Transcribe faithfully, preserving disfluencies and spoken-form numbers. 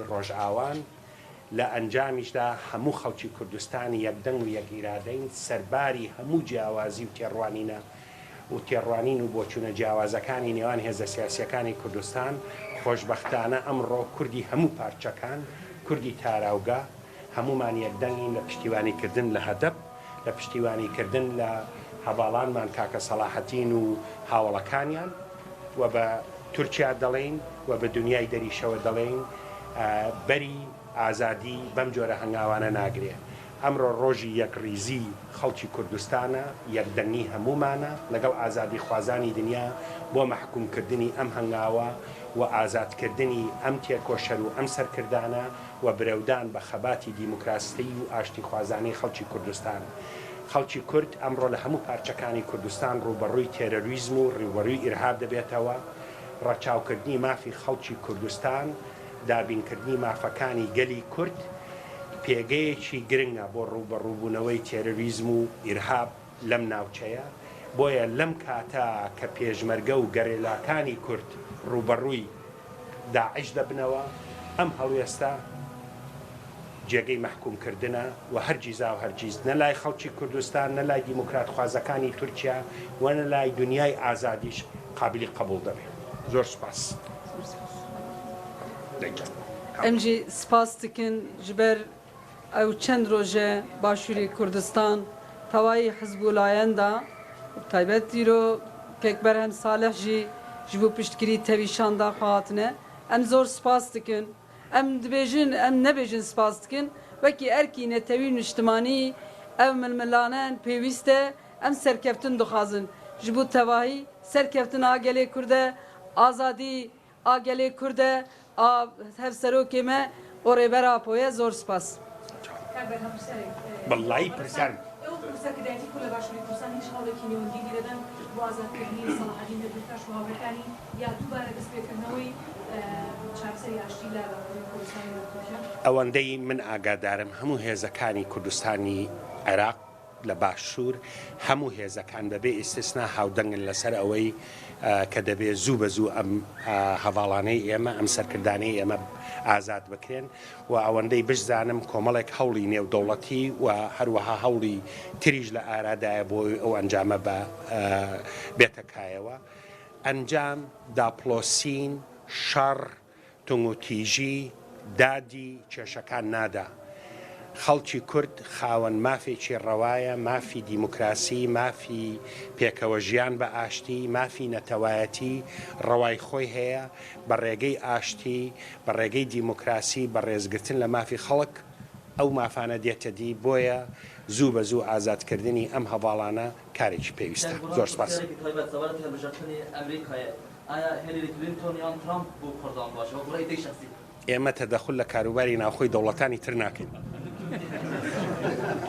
ڕۆژئاوان، لە ئەنجامیشدا هەموو خەڵکی کوردستانی یەکدەنگ و یەک ئیرادەین، سەرباری هەموو جیاوازی و تێڕوانینە و تێڕوانین و بۆچوونە جیاوازەکانی نێوان هێزە سیاسیەکانی کوردستان. خۆشبەختانە ئەمڕۆ کوردی هەموو پارچەکان، کوردی تاراوگە، هەمومان یەکدەنگین لە پشتیوانیکردن لە هەدەپ، لە پشتیوانیکردن لە هەڤاڵانمان کاکە سەڵاحەتین و هاوڵەکانیان، و بە تورکیا دەڵێین و بە دنیای دەریشەوە دەڵێین، ئە، بەری ئازادی بەم جۆرە هەنگاوانە ناگرێ. ئەمڕۆ ڕۆژی یەکڕیزی خەڵکی کوردستانە، یەکدەنگی هەمومانە لەگەڵ ئازادی خوازانی دنیا بۆ مەحکومکردنی ئەم هەنگاوە و ئازادکردنی ئەم تێکۆشەر و ئەم سەرکردانە و برەودان بە خەباتی دیموکراسی و ئاشتیخوازانەی خەڵکی کوردستان. خەڵکی کورد ئەمڕۆ لە هەموو پارچەکانی کوردستان ڕوبەڕووی تێرۆریزم و ڕوبەڕووی ئیرهاب دەبێتەوە. ڕەچاوکردنی مافی خەڵکی کوردستان، دابینکردنی مافەکانی گەلی کورد پێگەیەکی گرنگە بۆ ڕوبەڕووبوونەوەی تێرۆریزم و ئیرهاب لەم ناوچەیە. بۆیە لەم کاتە کە پێشمەرگە و گەرێلاکانی کورد ڕوبەڕووی داعش دەبنەوە، ئەم هەڵوێستە جێگەی مەحکومکردنە و هەرگیزا و هەرگیز نە لای خەڵکی کوردستان، نە لای دیموکراتخوازەکانی تورکیا و نە لای دنیای ئازادیش قابلی قبول دەبێت. زۆر سپاس. دەنگە. Em jî spas dikin ji ber ew çend roj e Başûrê Kurdistan tewayî Hizbûlayen de, bi taybet îro kek Berhem Salih jî ji bo piştgirî tevîşan da xwe hatine. Em zor spas dikin. Em dibêjin, em nebêjin spas dikin. Wekî erkî netewî û niştimanî ev milmilane pêwîst e. Em serkeftin dixwazin. Ji bo tevahî serkeftina gelê Kurd e, azadî a gelê Kurd e, a hevserokê me û Rêber Apo ye. Zor spas. Kak Berhem, pirsiyarek, e, Vallahi pirsiyar. Ew pirsiyar ki dayetî ku li Başûrê Kurdistan hîç hewlekî nêwendî lî nedan bo azadkirinî Selahedîn Demîrtaş û hawrekanî ya dubare destpêkirineweyî, e, çareserî aştî li Başûrê Kurdistanê li Tirkiye. ئەوەندەی من ئاگادارم، هەموو هێزەکانی کوردستانی عێراق لە باشوور، هەموو هێزەکان بەبێ ئیستیسنا هاودەنگن لەسەر ئەوەی، ئە، کە دەبێ زوو بە زوو ئەم، ئە، هەڤاڵانەی ئێمە، ئەم سەرکردانەی ئێمە ئازاد بکرێن. و ئەوەندەی بشزانم، کۆمەڵێک هەوڵی نێودەوڵەتی و هەروەها هەوڵی تریش لە ئارادایە بۆ ئەو ئەنجامە بە، ئە، بێتە کایەوە. ئەنجام، داپلۆسین، شەڕ، تونگوتیژی، دادی کێشەکان نادا. خەڵکی کورد خاوەن مافێکی ڕەوایە، مافی دیموکراسی، مافی پێکەوە ژیان بە ئاشتی، مافی نەتەوایەتی ڕەوای خۆی هەیە. بە ڕێگەی ئاشتی، بە ڕێگەی دیموکراسی، بە ڕێزگرتن لە مافی خەڵک ئەو مافانە دێتە دی. بۆیە زوو بە زوو ئازادکردنی ئەم هەڤاڵانە کارێکی پێویستە. زۆر سپاس. پرسیارێکی تایبەت سەبارەت هەڵبژاردنی ئەمریکایە. ئایا هێلری کلینتۆن یان ترامپ بۆ کوردان باشە؟ وەکو ڕێی تەی شەخسی. ئێمە تەدەخول لە کاروباری ناوخۆی دەوڵەتانی تر ناکەین.